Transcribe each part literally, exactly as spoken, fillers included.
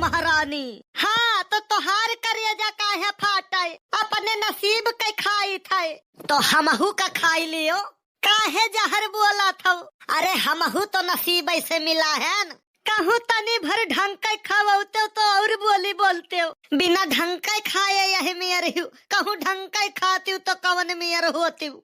महारानी। हाँ, तो तोहार करेजा काहे फाटे? अपने नसीब के खाइत है, तो हमहू का खाई लियो। काहे जहर बोलत हौ? अरे, हमहू तो नसीब ऐसे मिला है न। कहूँ तनी भर ढंग के खवौते तो और बोली बोलते हो। बिना ढंग के खाए यही मेर हूँ, कहूँ ढंग के खाती हूँ तो कवन मेर होती हूँ।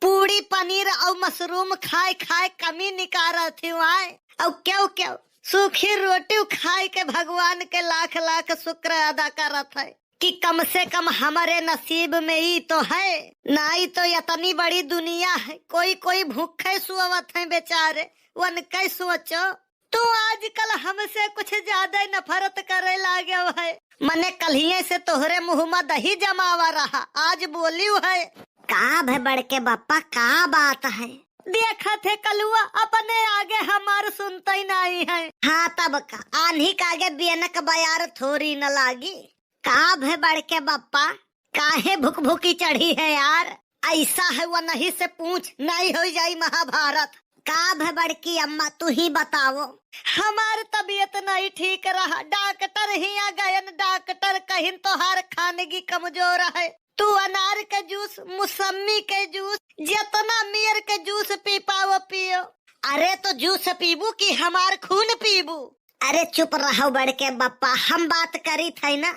पूड़ी पनीर और मशरूम खाए खाए कमी निकारत हूँ आए। और क्यों क्यों सूखी रोटी खाए के भगवान के लाख लाख शुक्र अदा करत है कि कम से कम हमारे नसीब में ई तो है, नाई तो इतनी बड़ी दुनिया है, कोई कोई भूखे सुअवत हैं बेचारे, वन के सोचो। तू आजकल हमसे कुछ ज्यादा ही नफरत करे लागे है। मने कल्हिये से तोहरे मुँह में दही जमावा रहा, आज बोलियो है। का भे बड़के बप्पा, का बात है? देखत है कलुआ, अपने आगे हमार सुनते ही नहीं है। हाँ तब का, आन्ही के आगे बियनक बयार थोड़ी न लागी। का भे बड़के बप्पा, काहे भुकभुकी चढ़ी है यार? ऐसा है वो नहीं से पूछ, नहीं हो जाई महाभारत। का भे बड़की अम्मा, तू ही बताओ। हमार तबीयत नहीं ठीक रहा, डॉक्टर हिया गयन, डॉक्टर कहिन तोहार खानगी कमजोर है, तू अनार के जूस, मौसम्मी के जूस, जितना मेर के जूस पी पाओ पियो। अरे तो जूस पीबू कि हमार खून पीबू? अरे चुप रहो बड़के बप्पा, हम बात करी थे ना।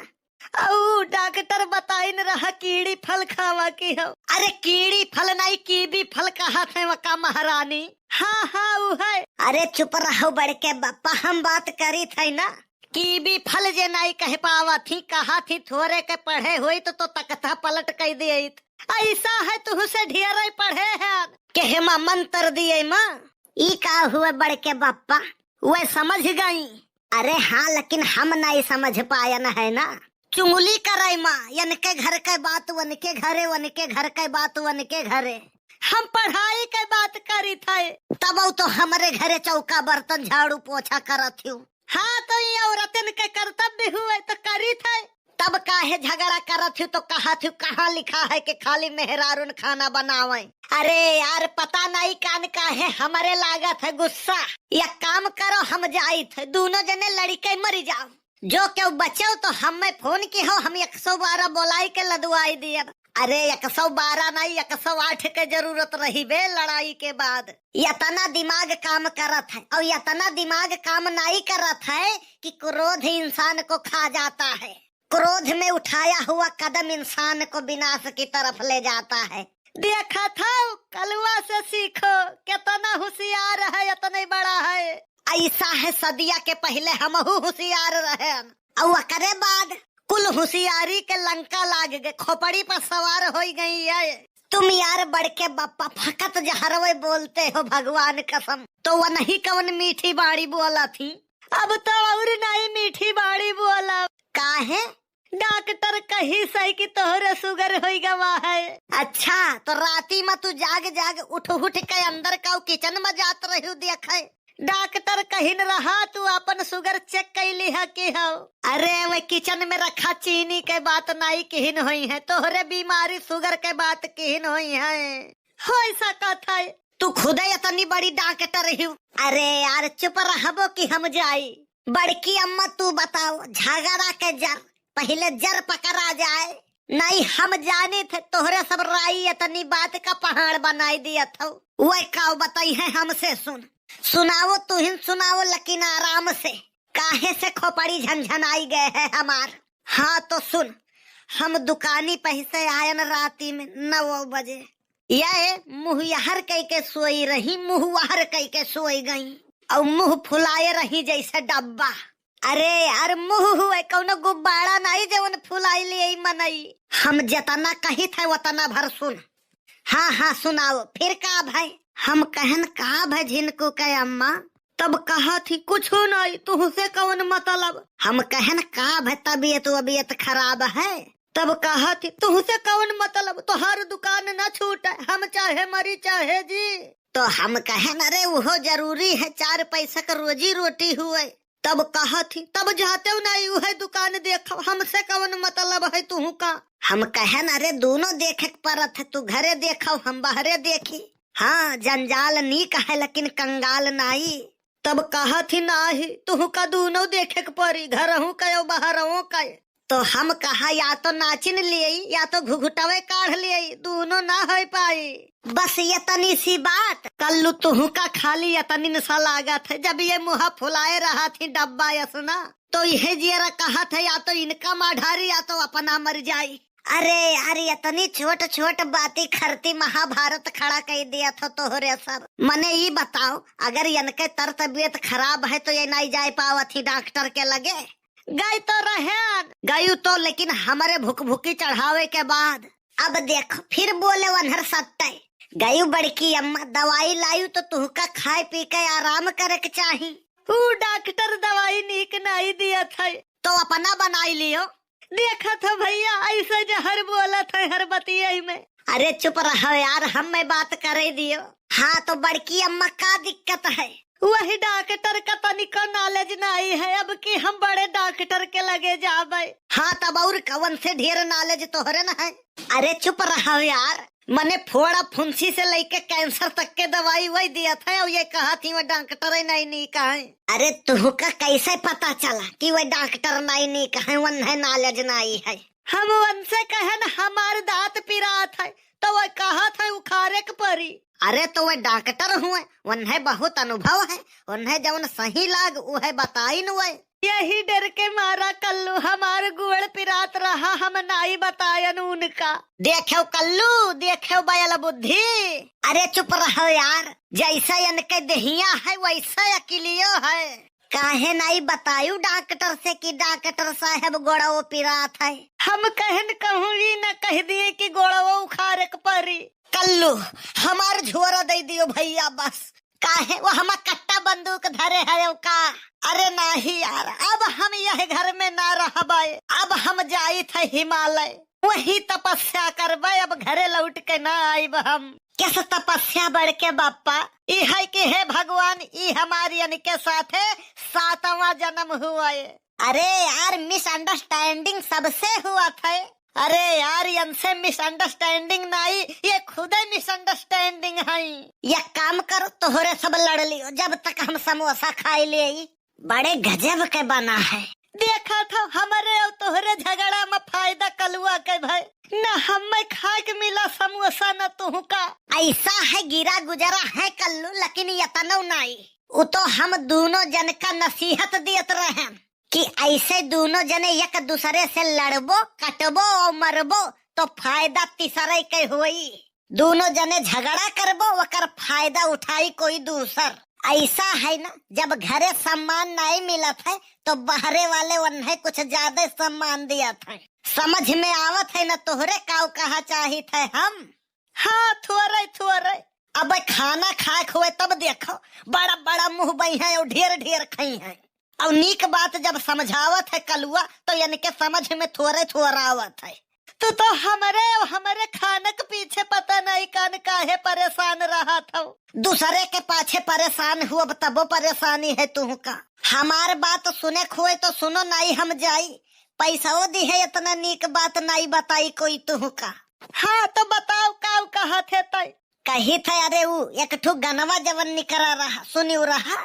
अऊ डॉक्टर बताइन रहा कीड़ी फल खावा की हो। अरे कीड़ी फल नहीं, कीवी फल कहा थे वका महारानी। हाँ हाँ ऊ है। अरे चुप रहो बड़के बप्पा, हम बात करी थे ना। कीवी फल जे नहीं कह पावा थी, कहा थी थोरे के पढ़े होई तो, तो तकथा पलट कह दिए। ऐसा है तुहसे ढेर पढ़े हैं। केहे माँ मंत्र दिए माँ। ई का हुए बड़के बप्पा? वे समझ गई। अरे हाँ, लेकिन हम नहीं समझ पायन है ना। चुंगली करे माँ, यनके घर के बात वनके घरे, वनके घर के बात वनके घरे। हम पढ़ाई के बात करी थे। तब तो हमरे घरे चौका बर्तन झाड़ू पोछा करत हूँ। हाँ, तो ये औरतन के कर्तव्य हुए तो करी थे। तब काहे झगड़ा करत हूँ तो कहा थी कहाँ लिखा है कि खाली मेहरारून खाना बनावे? अरे यार, पता नहीं कान काहे हमरे लागत है गुस्सा। या काम करो, हम जाइत है, दोनों जने लड़के मरी जाओ। जो क्यों बचो तो हमें फोन की हो, हम एक सौ बारह बोलाई के लदवाई दियब। अरे एक सौ बारह नहीं, एक सौ आठ के जरूरत रही बे लड़ाई के बाद। यतना दिमाग काम करत है और यतना दिमाग काम नहीं करत है कि क्रोध इंसान को खा जाता है। क्रोध में उठाया हुआ कदम इंसान को विनाश की तरफ ले जाता है। देखा था, कलुआ से सीखो, कितना होशियार है, इतने बड़ा है। ऐसा है, सदिया के पहले हमहू होशियार रहे, और ओकरे बाद कुल होशियारी के लंका लाग गए, खोपड़ी पर सवार हो गई है। तुम यार बड़के बप्पा फकत जहरवे बोलते हो, भगवान कसम। तो वह नहीं कवन मीठी बाड़ी बोला थी, अब तो और नहीं मीठी बाड़ी बोला। काहे? डॉक्टर कही सही कि तोहरे सुगर होई गवा है। अच्छा, तो राती में तू जाग जाग उठ उठ के अंदर का किचन में जात रहू देखे। डॉक्टर कहिन रहा तू अपन सुगर चेक कैली है कि हो? अरे वे किचन में रखा चीनी के बात नाई किहिन होई है, तोहरे बीमारी सुगर के बात किहिन होई है। होई सकत है। तू खुदे इतनी बड़ी डॉक्टर ही। अरे यार चुप रहबो कि हम जाई। बड़की अम्मा तू बताओ, झगड़ा के जर पहले जर पकड़ा जाए। नहीं हम जानी थे तोहरे सब राई इतनी बात का पहाड़ बनाई दिया था। वह काव बताई है हमसे, सुन। सुनाओ तुहिन सुनाओ लेकिन आराम से। काहे से खोपड़ी झनझनाई गए है हमार। हाँ तो सुन, हम दुकानी पही से आयन राती में नौ बजे। यह मुँह यहर कई के सोई रही, मुँह वहर कई के सोई गई और मुँह फुलाए रही जैसे डब्बा। अरे यार मुँह हुए कौनो गुब्बारा नहीं जवन फुलाई लिए मनई। हम जतना कही थे वतना भर सुन। हाँ हाँ सुनाओ फिर का भाई? हम कहन का भाई झिनको के अम्मा? तब कहा थी कुछ नहीं, तुहसे कौन मतलब? हम कहन का भाई तबीयत वबीयत खराब है? तब कहा थी तुहसे कौन मतलब, तोहार दुकान न छूटे, हम चाहे मरी चाहे जी। तो हम कहन अरे वो जरूरी है, चार पैसा का रोजी रोटी हुए। तब कहा थी तब जाते नहीं उहे दुकान देखो, हमसे कौन मतलब है तुहू का? हम कहन अरे दोनों देखे के परत है, तू घरे देखो हम बहरे देखी। हाँ जंजाल नीक है लेकिन कंगाल नाई। तब कहत ही, "नाही, तुहका दूनो देखे के परी, घरहू का अउ बहरवो का।" तो हम कहा, "या तो नाचिन लेई, या तो घुघुटवे काढ़ लेई, दूनो ना होइ पाई।" बस यतनी सी बात, कल्लू तुहका खाली यतनिन सा लागत है, जब ये मुँह फुलाए रहत ही डब्बा यस ना, तो इहे जियरा कहत है, "या तो इनका मार डारी, या तो अपना मर जाई।" अरे यार, यतनी छोट छोट बाती खरती महाभारत खड़ा कइ दियत हो तोहरे सब। मने ई बताओ, अगर यनके तर तबियत खराब है तो ये नाहीं जाइ पावत ही डॉक्टर के लगे? गई तो रहेन, गयू तो, लेकिन हमरे भुकभुकी चढ़ावे के बाद। अब देखो, फिर बोले वनहर सत्य। गयू बड़की अम्मा, दवाई लायू तो तुहका खाए पी के आराम करे के चाही। ऊ डॉक्टर दवाई नीक नाहीं दियत है। तो अपना बनाई लियो। देखत हो भइया, अइसे जहर बोलत है हर बतिये में। अरे चुप रहो यार, हम मैं बात करे दियो। हाँ, तो बड़की अम्मा का दिक्कत है? वही डॉक्टर का तनिको knowledge नाहीं है, अब कि हम बड़े डॉक्टर के लगे जाबे। हाँ, तब और कवन से ढेर knowledge तोहरे न है? अरे चुप रहो यार, मने फोड़ा फुंसी से लइके कैंसर तक के दवाई वही दियत है, और ये कहत ही वो डॉक्टर ही नाहीं नीक है। अरे तुहका कैसे पता चला कि वो डॉक्टर नाहीं नीक है, वन्हे knowledge नाहीं है? हम वनसे कहन हमार दाँत पिरात है, तो वो कहत है उखारे के परी। अरे तो वो डॉक्टर हुए, वन्हे बहुत अनुभव है, वन्हे जौन सही लाग उहे बताइन वो। यही डर के मारा कल्लू हमार गोड़ पिरात रहा, हम नाहीं बतायन उनका। देखेउ कल्लू, देखेउ बयल बुद्धि। अरे चुप रहो यार, जैसा इनके देहिया है वैसा अकिलियो है। काहे नाहीं बतायू डॉक्टर से कि डॉक्टर साहब गोड़वो पिरात है? हम कहन कहूँ ई न कह दिए कि गोड़वो उखारे के परी। कल्लू, हमार झोरा दइ दियो भइया बस। काहे वो हमा कट्टा बंदूक धरे है का? अरे नाहीं यार, अब हम यह घर में ना रहबे, अब हम जाइत है हिमालय, वही तपस्या करबे, अब घरे लौट के ना आइब हम। किस तपस्या बड़ के बापा? ई है कि हे भगवान, ई हमारी इनके साथे सातवां जन्म हुए। अरे यार, misunderstanding सबसे हुआ था। अरे यार, इनसे misunderstanding नाहीं, ये खुदे misunderstanding है। एक काम करो, तोहरे सब लड़ लियो, जब तक हम समोसा खाए ले। बड़े गजब के बना है। देखा था, हमरे और तोहरे झगड़ा में फायदा कलुआ के भाई, न हमें खाए के मिला समोसा, न तुहका। ऐसा है, गिरा गुजरा है कल्लू, लेकिन यतनो नाहीं। उ तो हम दूनो जन का नसीहत दियत रहन कि ऐसे दूनो जने एक दूसरे से लड़बो, कटबो और मरबो तो फायदा तीसरे के होई। दूनो जने झगड़ा करबो, ओकर फायदा उठाई कोई दूसर। ऐसा है ना, जब घरे सम्मान नाहीं मिलत है तो बहरे वाले उन्हें कुछ ज्यादा सम्मान दियत है। समझ में आवत है ना तोहरे काऊ कहा चाहित है हम? हाँ, थोरे थोरे। अब खाना खाए के हुए तब देखो, बड़ा बड़ा मुँह बई है और ढेर ढेर खाई है। और नीक बात जब समझावत है कलुआ, तो इनके समझ में थोरे थोरा आवत है। तू तो हमरे और हमरे खाने के पीछे पता नहीं कान काहे परेशान रहत हो। दूसरे के पाछे परेशान हो, अब तबो परेशानी है तुहका। हमार बात सुने खोए तो सुनो, नाहीं हम जाई। पैसो दी है, इतना नीक बात नाहीं बताई कोई तुहका। हाँ, तो बताओ, काऊ कहत है तै? कही थे, अरे ऊ एक ठो गनवा जवन निकरा रहा, सुनियो रहा।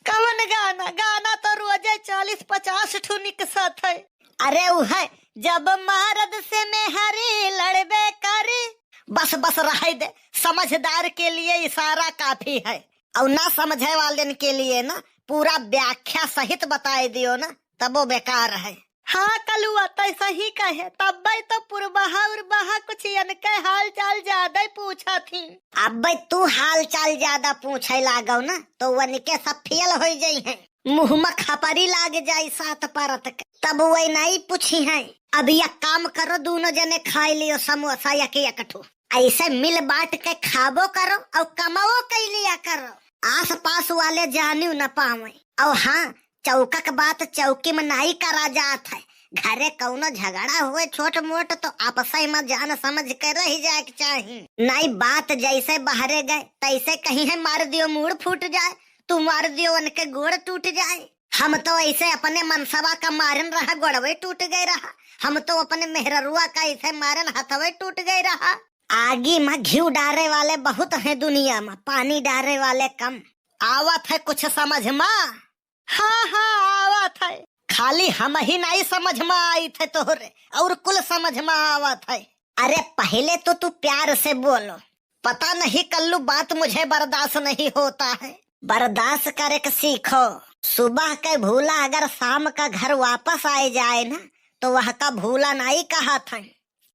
कवन गाना? गाना तो रोजे चालीस पचास ठो निकसत है। अरे ऊ है, जब मरद से मेहरी लड़बे करी। बस, बस, रहे दे, समझदार के लिए इशारा काफी है, और ना समझे वालेन के लिए ना पूरा व्याख्या सहित बताए दियो ना, तबो बेकार है। हाँ कलुआ, तै सही कहे, तब्बै तो पुरबहा उरबहा कुछ इनके हाल चाल ज्यादा ही पूछत ही। अब्बै तू हाल चाल ज्यादा पूछे लागो ना, तो वनिके सब फेल होइ जइहैं, मुँह में खपरी लाग जाई सात परत के, तब वै नाहीं पूछिहैं। अब एक काम करो, दूनो जने खाए लियो समोसा एक एक ठो, ऐसे मिल बाँट के खाबो करो और कमाओ कइ लिया करो, आस पास वाले जानियो न पावैं। और हाँ, चौका के बात चौकी में नाहीं करा जात है। घरे कौनो झगड़ा हुए छोट मोट तो आपसै में जान समझ के रहि जाए के चाही। नाहीं बात जैसे बहरे गए तैसे कहिहैं मार दियो मूड़ फूट जाए, तू मार दियो उनके गोड़ टूट जाए। हम तो ऐसे अपने मनसवा का मारन रहा, गोड़वे टूट गए रहा। हम तो अपने मेहररुआ का ऐसे मारन हथवे टूट गए रहा। आगी में घिउ डारे वाले बहुत हैं दुनिया में, पानी डारे वाले कम। आवत है कुछ समझ मा? हाँ, हाँ, आवत है। खाली हम ही नाई समझ मा आइत है तोहरे, और कुल समझ मा आवत है। अरे पहले तो तू प्यार से बोलो। पता नहीं कल्लू, बात मुझे बर्दाश्त नहीं होता है। बर्दाश्त करे के सीखो। सुबह के भूला अगर शाम का घर वापस आए जाए ना, तो वह का भूला नाई कहा था।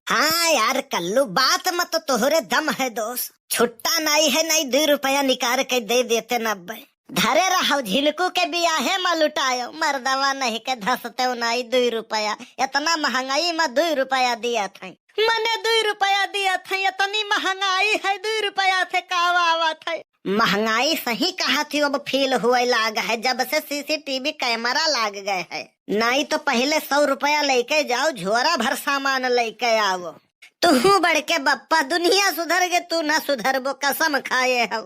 हाँ यार कल्लू, बात में तो तोहरे दम है दोस्त। छुट्टा नाई है, नाई दुई रुपया निकाल के दे देते नब्बे। धरे रहो, झिनकू के बियाहे में लुटायो, मर्दवा नहीं के धसते नाई दुई रुपया। इतना महंगाई में दुई रुपया दिया था, मने दुई रुपया दिया था, इतनी महंगाई है, दुई रुपया थे का आवत है। महंगाई सही कहा थी, अब फील हुए लाग है, जब से सीसीटीवी कैमरा लाग गए है। नाई तो पहले सौ रुपया लेके जाओ, झोरा भर सामान लेके आओ। तू बढ़ के बप्पा, दुनिया सुधर गे, तू ना सुधरबो, कसम खाए हो।